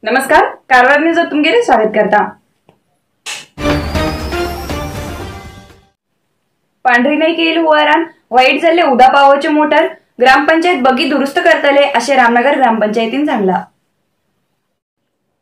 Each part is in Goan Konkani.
नमस्कार, कारवार न्यूज तुमगेले स्वागत करता। पांढरी न्हंय केल हुवारान वाईट जाल्ले उदा पावोवचे मोटर ग्रामपंचायत बगी दुरुस्त करतले अशें रामनगर ग्रामपंचायतीन सांगला।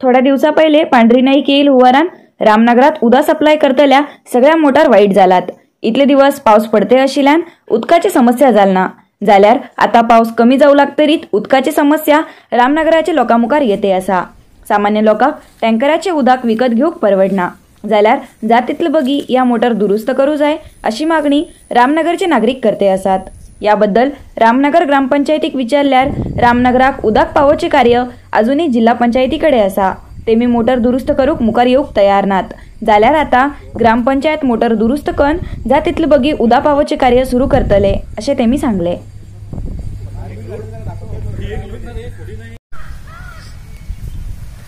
थोड्या दिवसा पहिले पांढरी न्हंय केल हुवारान रामनगरात उदा सप्लाय करतल्या सगळ्या मोटर वाईट जालात। इतले दिवस पावस पडते आशिल्ल्यान उदकाची समस्या जालना, जाल्यार आता पावस कमी जावं लागतरीत उदकाची समस्या रामनगराच्या लोकां मुखार येते आसा। सामान्य लोकांक टँकराचे उदक विकत घेवंक परवडना, जाल्यार जात तितले बगी या मोटर दुरुस्त करू जाय अशी मागणी रामनगरचे नागरीक करते आसात। याबद्दल रामनगर ग्रामपंचायतीक विचारल्यार रामनगराक उदक पावोवचें कार्य अजूनय जिल्हा पंचायती कडेन आसा, तेमी मोटर दुरुस्त करूंक मुखार येवंक तयार नात। जाल्यार आता ग्रामपंचायत मोटर दुरुस्त करून जात तितले बगी उदक पावोवचें कार्य सुरू करतले अशें तेमी सांगलें।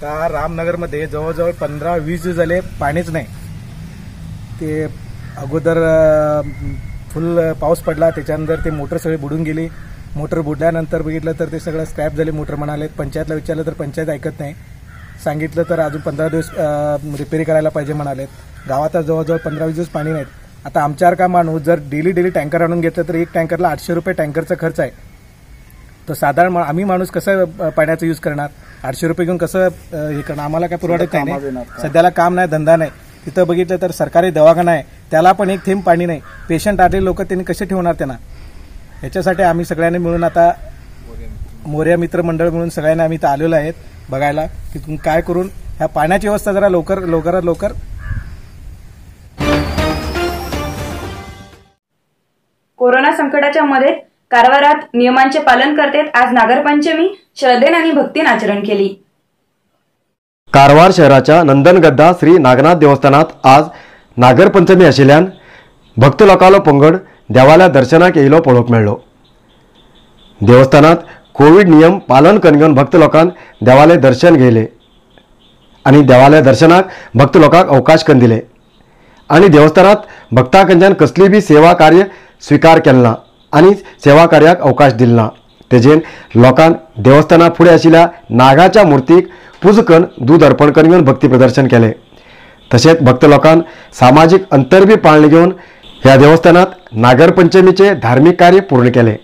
आता रामनगरमध्ये जवळजवळ 15-20 दिवस झाले पाणीच नाही। ते अगोदर फुल पाऊस पडला, त्याच्यानंतर ते मोटर सगळी बुडून गेली। मोटर बुडल्यानंतर बघितलं तर ते सगळं स्क्रॅप झाले मोटर म्हणाले। पंचायतला विचारलं तर पंचायत ऐकत नाही, सांगितलं तर अजून 15 दिवस रिपेअर करायला पाहिजे म्हणालेत। गावात जवळजवळ 15-20 दिवस पाणी नाहीत। आता आमच्यासारखा माणूस जर डेली डेली टँकर आणून घेतलं तर एक टँकरला 800 रुपये टँकरचा खर्च आहे। तर साधारण आम्ही माणूस कसं पाण्याचा यूज करणार? 800 रुपये घेऊन कसं हे करणार? आम्हाला काय पुरवठा नाही, सध्याला काम नाही, धंदा नाही। तिथं बघितलं तर सरकारी दवाखाना आहे, त्याला पण एक थेंब पाणी नाही। पेशंट आले लोक त्यांनी कसे ठेवणार त्यांना? याच्यासाठी आम्ही सगळ्यांनी मिळून आता मोर्या मित्र मंडळ मिळून सगळ्यांनी आम्ही इथं आलेलो आहेत बघायला की तुम्ही काय करून ह्या पाण्याची व्यवस्था जरा लवकर लवकरात लवकर। कोरोना संकटाच्या मध्ये कारवारात नियमांचे पालन करतेत आज नागरपंचमी श्रद्धेन आणि भक्तीन आचरण केली। कारवार शहराच्या नंदनगद्दा श्री नागनाथ देवस्थानात आज नागरपंचमी आशिल्ल्यान भक्त लोकांलो पंगड देवाल्या दर्शनाक येयलो पळोवंक मेळ्ळो। देवस्थानात कोविड नियम पालन करून भक्त लोकांक देवाले दर्शन घेयले आनी देवाल्या दर्शनाक भक्त लोकांक अवकाश करून दिले आनी देवस्थानात भक्तां कडच्यान कसली बी सेवा कार्य स्वीकार केलें ना आनी सेवा कार्याक अवकाश दिलो ना। तेजेन लोकांक देवस्थाना फुडें आशिल्ल्या नागाच्या मूर्तीक पुजा करून दूद अर्पण करून भक्ती प्रदर्शन केलें। तशेंच भक्त लोकांक सामाजीक अंतर बी पाळण घेवन ह्या देवस्थानात नागरपंचमीचे धार्मीक कार्य पूर्ण केलें।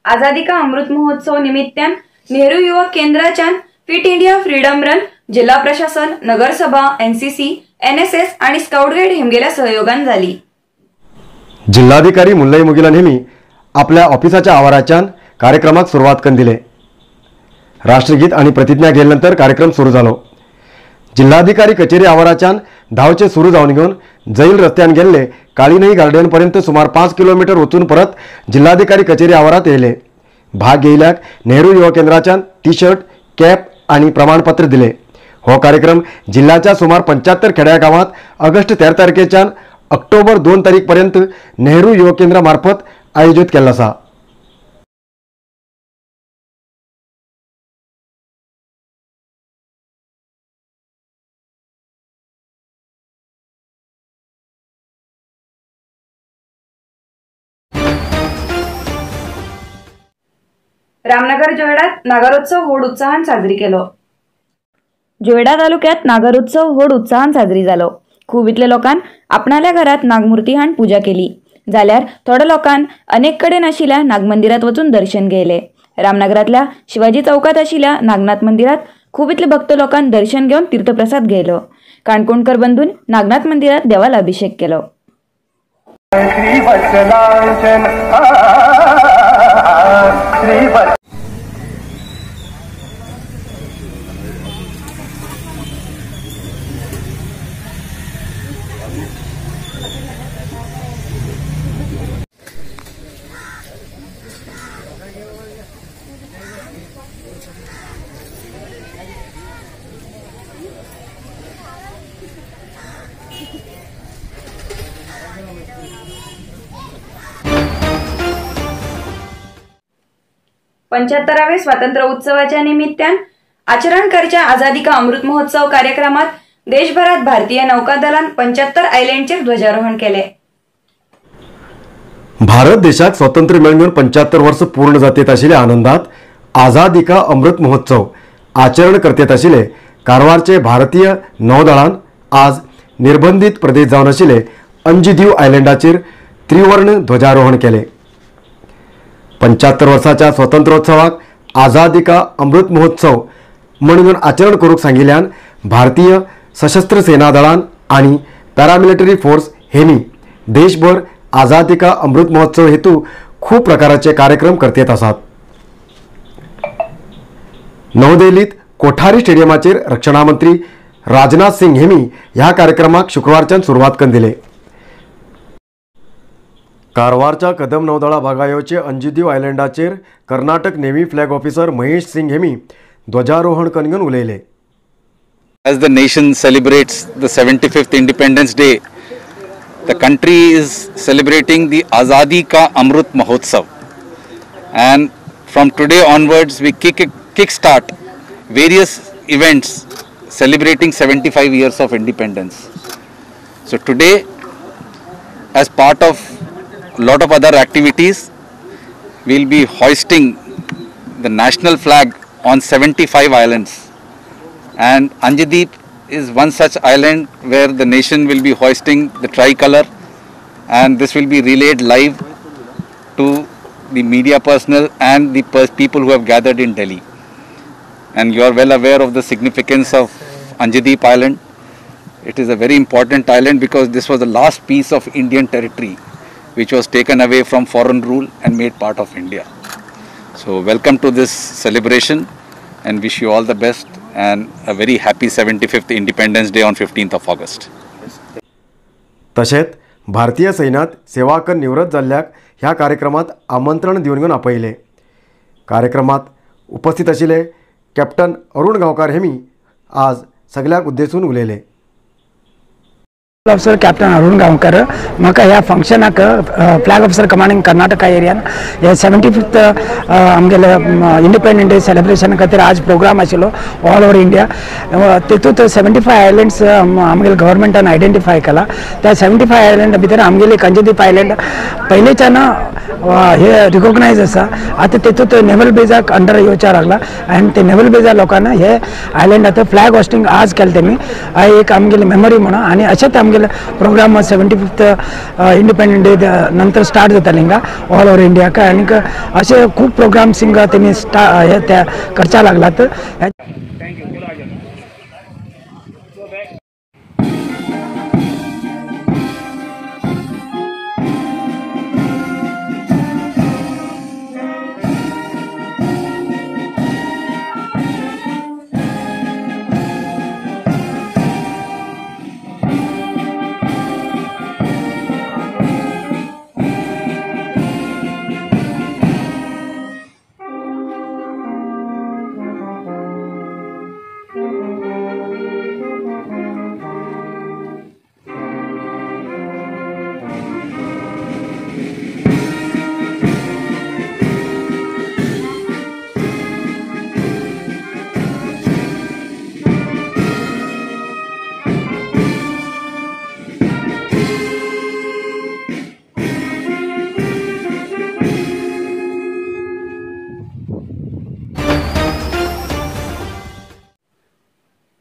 आझादी का अमृत महोत्सव निमित्तान नेहरू युवा केंद्राच्यान फिट इंडिया फ्रीडम रन जिल्हा प्रशासन, नगरसभा, एनसीसी, एनएसएस आणि स्काउट गाईड हेमगेल्या सहयोगान झाली। जिल्हाधिकारी मुल्लई मुगिलन हेमी आपल्या ऑफिसाच्या आवाराच्यान कार्यक्रमाक सुरवात करून दिले। राष्ट्रगीत आणि प्रतिज्ञा घेतल्यानंतर कार्यक्रम सुरू झालो। जिल्हाधिकारी कचेरी आवाराच्यान धावचे सुरू जावन घेवन जैल रस्त्यान गेल्ले काळीनही गार्डनपर्यंत सुमार 5 किलोमीटर वचून परत जिल्हाधिकारी कचेरी आवारात येयले। भाग घेयल्याक नेहरू युवा केंद्राच्यान टी शर्ट, कॅप आणि प्रमाणपत्र दिले। हो कार्यक्रम जिल्ह्याच्या सुमार 75 खेड्या गावात ऑगस्ट 13 तारखेच्यान ऑक्टोबर 2 तारीख पर्यंत नेहरू युवा केंद्रामार्फत आयोजित केल्लो आसा। रामनगर जोयडात नागरोत्सव होड उत्साहान साजरी केलो। जोयडा तालुक्यात नागरोत्सव होड उत्साहान साजरी जालो। खूब इतले लोकांन आपणाल्या घरात नागमूर्ती हाण पूजा केली, जाल्यार थोड्या लोकांन अनेक कडेन आशिल्ल्या नागमंदिरात वचून दर्शन घेयले। रामनगरातल्या शिवाजी चौकात आशिल्ल्या नागनाथ मंदिरात खूब इतले भक्त लोकांक दर्शन घेवन तीर्थप्रसाद घेतलो. काणकोणकर बंधून नागनाथ मंदिरात देवाला अभिषेक केलो. पंच्याहत्तरावे स्वातंत्र्य उत्सवाच्या निमित्तान आचरण करच्या आझादी का अमृत महोत्सव कार्यक्रमात देशभरात भारतीय नौकादलान 75 आयलँडचेर ध्वजारोहण केले. भारत देशाक स्वातंत्र्य मेळून 75 वर्ष पूर्ण जातेत आशिल्ल्या आनंदात आझादी का अमृत महोत्सव आचरण करतेत आशिल्ले कारवारचे भारतीय नौदळान आज निर्बंधित प्रदेश जावन आशिल्ले अंजदीव आयलँडाचेर त्रिवर्ण ध्वजारोहण केले. 75 वर्साच्या स्वातंत्र्योत्सवाक आझादी का अमृत महोत्सव म्हणून आचरण करूंक सांगिल्ल्यान भारतीय सशस्त्र सेना दळान आनी पॅरामिलिटरी फोर्स हेनी देशभर आझादी का अमृत महोत्सव हेतू खूब प्रकाराचे कार्यक्रम करतेत आसात. नवदिल्लीत कोठारी स्टेडियमाचेर रक्षणा मंत्री राजनाथ सिंग हेमी ह्या कार्यक्रमाक शुक्रवारच्यान सुरवात करून दिले. कारवारच्या कदम नौदळा भागायोचे अंजदीव आयलँडाचेर Karnataka navy flag officer Mahesh Singh हेमी ध्वजारोहण करून उलयले. As the nation celebrates the 75th Independence Day, the country is celebrating the Azadi Ka Amrut Mahotsav. And from today onwards, we kick-start various events celebrating 75 years of independence. So today, as part of a lot of other activities, we will be hoisting the national flag on 75 islands. And Anjadip is one such island where the nation will be hoisting the tricolor, and this will be relayed live to the media personnel and the people who have gathered in Delhi. And you are well aware of the significance of Anjadip Island. It is a very important island because this was the last piece of Indian territory which was taken away from foreign rule and made part of India. So welcome to this celebration and wish you all the best and a very happy 75th Independence Day on 15th of August. तशेंच भारतीय सैन्यात सेवा कर निवृत्त जाल्ल्याक ह्या कार्यक्रमात आमंत्रण दिवन घेवन आपयले. कार्यक्रमात उपस्थित आशिल्ले कॅप्टन अरुण गांवकार हेमी आज सगळ्याक उद्देशून उलयले. ऑफिसर कॅप्टन अरुण गांवकर म्हाका ह्या फंक्शनाक फ्लॅग ऑफिसर कमांडिंग कर्नाटका एरियान हे 75th आमगेले इंडिपेंडंट डे सेलिब्रेशन खातीर आज प्रोग्राम आशिल्लो ऑल ओवर इंडिया. तेतूंत 75 आयलंड्स आमगेले गव्हर्मेंटान आयडेंटिफाय केला. त्या 75 आयलंड भितर आमगेली कंजदीप आयलंड पयलींच्यान हे रिकॉग्नायज आसा. आतां तेतूंत नेवल बेजाक अंडर येवच्या लागला आनी ते नेवल बेजा लोकांना हे आयलंड आतां फ्लॅग होस्टिंग आज केलें तेमी एक आमगेली मेमरी म्हणून. आनी अशेंच आमगेले प्रोग्राम 75th independent day नंतर स्टार्ट जाताले हिंगा ऑल ओवर इंडियाक. आनीक अशे खूब प्रोग्राम्स हिंगा तेमी हे त्या करच्या लागलात.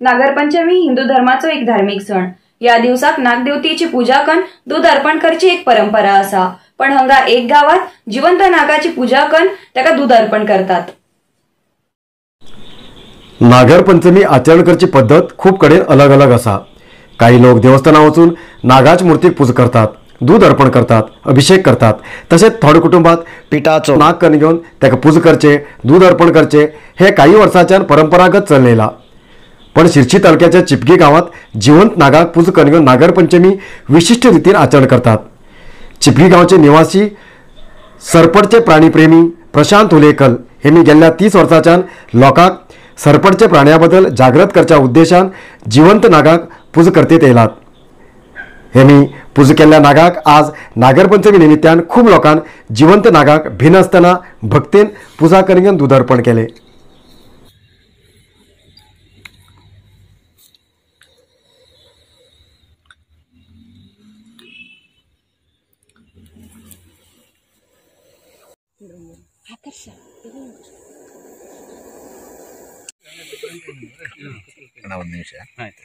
नागरपंचमी हिंदू धर्माचो एक धार्मिक सण. या दिवसाक नागदेवतेची पूजा करून दूध अर्पण करची एक परंपरा आसा. पण हंगा एक गावात जिवंत नागाची पूजा करून त्याका दूध अर्पण करतात. नागरपंचमी आचरण करची पद्दत खूब कडेन अलग अलग आसा. काही लोक देवस्थानां वचून नागाच मूर्तीक पूजा करतात, दूध अर्पण करतात, अभिषेक करतात. तशेंच थोडे कुटुंबात पिठाचो नाग करून घेवन ताका पूजा करचे, दूध अर्पण करचे हे काही वर्सांच्यान परंपरागत चललेला. पण शिर्शी तालुक्याच्या चिपगी गांवात जिवंत नागाक पूजा करून घेवन नागरपंचमी विशिश्ट रितीन आचरण करतात. चिपगी गांवचे निवासी सरपटचे प्राणीप्रेमी प्रशांत हुलेकल हे मी गेल्ल्या 30 वर्सांच्यान लोकांक सरपटचे प्राण्या बद्दल जागृत करच्या उद्देशान जिवंत नागाक पूजा करतेत येयलात. हे मी पूजा केल्ल्या नागाक आज नागरपंचमी निमित्तान खूब लोकांक जिवंत नागाक भिनासतना भक्तीन पूजा करून दूध अर्पण केले. ಒಂದು ನಿಮಿಷ ಆಯ್ತು.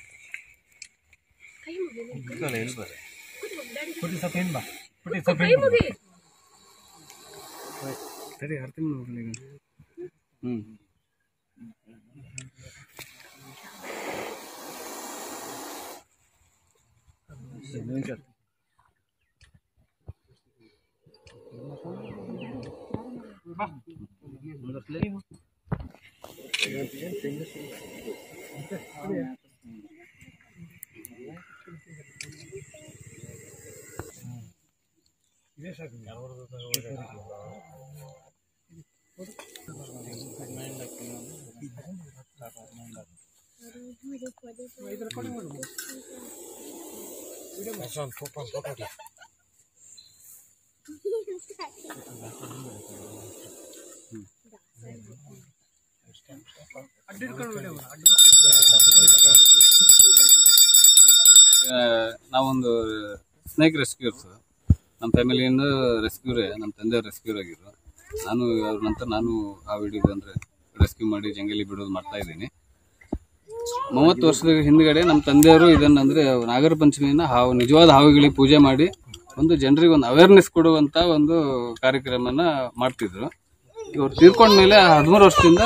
ನಾವೊಂದು ಸ್ನೇಕ್ ರೆಸ್ಕ್ಯೂರ್ಸ್. ನಮ್ಮ ಫ್ಯಾಮಿಲಿಯಿಂದ ರೆಸ್ಕ್ಯೂರೇ, ನಮ್ಮ ತಂದೆಯವ್ರು ರೆಸ್ಕ್ಯೂರ್ ಆಗಿದ್ರು. ನಾನು ಅವ್ರ ನಂತರ ನಾನು ಆ ವಿಡಿಯೋ ಅಂದರೆ ರೆಸ್ಕ್ಯೂ ಮಾಡಿ ಜಂಗಲಿ ಬಿಡೋದು ಮಾಡ್ತಾ ಇದ್ದೀನಿ. 30 ವರ್ಷದ ಹಿಂದ್ಗಡೆ ನಮ್ಮ ತಂದೆಯವರು ಇದನ್ನು ಅಂದರೆ ನಾಗರ ಪಂಚಮಿಯನ್ನು ಹಾವು, ನಿಜವಾದ ಹಾವುಗಳಿಗೆ ಪೂಜೆ ಮಾಡಿ ಒಂದು ಜನರಿಗೆ ಒಂದು ಅವೇರ್ನೆಸ್ ಕೊಡುವಂಥ ಒಂದು ಕಾರ್ಯಕ್ರಮನ ಮಾಡ್ತಿದ್ರು. ಇವ್ರು ತೀರ್ಕೊಂಡ್ಮೇಲೆ 13 ವರ್ಷದಿಂದ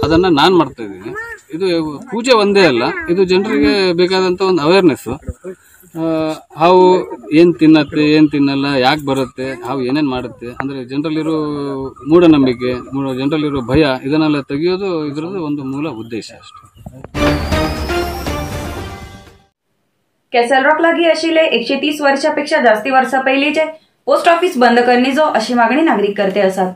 ಅದನ್ನು ನಾನು ಮಾಡ್ತಾ ಇದ್ದೀನಿ. ಇದು ಪೂಜೆ ಒಂದೇ ಅಲ್ಲ, ಇದು ಜನರಿಗೆ ಬೇಕಾದಂಥ ಒಂದು ಅವೇರ್ನೆಸ್ಸು. ಹಾವು ಏನು ತಿನ್ನತ್ತೆ, ಏನು ತಿನ್ನಲ್ಲ, ಯಾಕೆ ಬರುತ್ತೆ, ಹಾವು ಏನೇನು ಮಾಡುತ್ತೆ ಅಂದರೆ ಜನರಲ್ಲಿರೋ ಮೂಢನಂಬಿಕೆ, ಜನರಲ್ಲಿರೋ ಭಯ, ಇದನ್ನೆಲ್ಲ ತೆಗೆಯೋದು ಇದರದ್ದು ಒಂದು ಮೂಲ ಉದ್ದೇಶ ಅಷ್ಟೆ. कॅसलरॉक लागी आशिल्ले 130 वर्षापेक्षा जास्ती वर्षा पयलींचे पोस्ट ऑफिस बंद करनीचो अशी मागणी नागरीक करते आसात.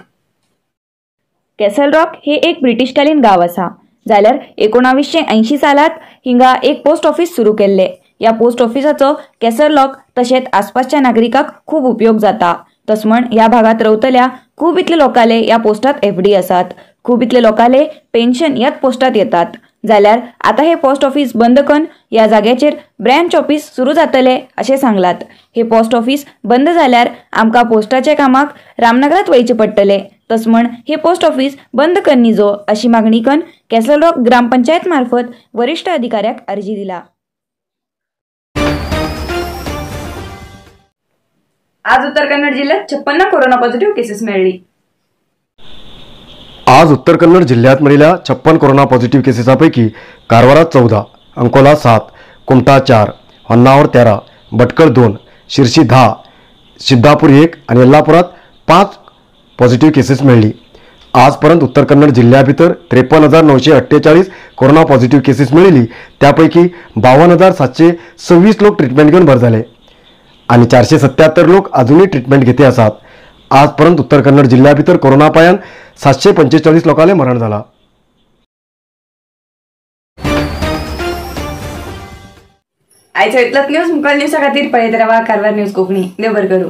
कॅसलरॉक हे एक ब्रिटिशकालीन गांव आसा, जाल्यार 1980 सालात हिंगा एक पोस्ट ऑफिस सुरू केल्ले. ह्या पोस्ट ऑफिसाचो कॅसलरॉक तशेंच आसपासच्या नागरिकांक खूब उपयोग जाता. तसमण ह्या भागात रावतल्या खूब इतले लोकांले ह्या पोस्टात एफडी आसात, खूब इतले लोकांले पेन्शन ह्याच पोस्टात येतात. जाल्यार आता हे पोस्ट ऑफिस बंद करून ह्या जाग्याचेर ब्रँच ऑफिस सुरू जातले अशें सांगलात. हे पोस्ट ऑफिस बंद जाल्यार आमकां पोस्टाच्या कामाक रामनगरात वयचें पडटलें. तसमण हे पोस्ट ऑफिस बंद करनीजो अशी मागणी करून कॅसलरॉक ग्रामपंचायत मार्फत वरिष्ठ अधिकाऱ्याक अर्जी दिला. आज उत्तर कन्नड जिल्ह्यात 56 कोरोना पॉझिटिव्ह केसेस मेळ्ळी. आज उत्तर कन्नड जिल्ह्यात मेळिल्ल्या 56 कोरोना पॉझिटिव्ह केसेसापैकी कारवारात 14, अंकोला 7, कुमठा 4, होन्नावर 13, भटकळ 2, शिर्शी 10, सिद्धापूर 1 आणि यल्लापुरात 5 पॉझिटिव्ह केसेस मेळ्ळी. आजपर्यंत उत्तर कन्नड जिल्ह्याभितर 53,948 कोरोना पॉझिटिव्ह केसेस मेळिल्ली. त्यापैकी 52,726 लोक ट्रिटमेंट घेऊन बरे झाले आणि 477 लोक अजूनही ट्रिटमेंट घेते आसात. आजपर्यंत उत्तर कन्नड जिल्ह्याभितर कोरोना पायान 745 लोकांले मरण झाला. आयचो इतलोच न्यूज. मुखार न्यूजा खातीर पळयत रावा कारवार न्यूज कोंकणी. देव बरें करूं.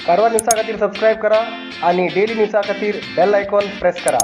कारवार न्यूजा खातीर सबस्क्रायब करा आणि डेली न्यूजा खातीर बेल आयकॉन प्रेस करा.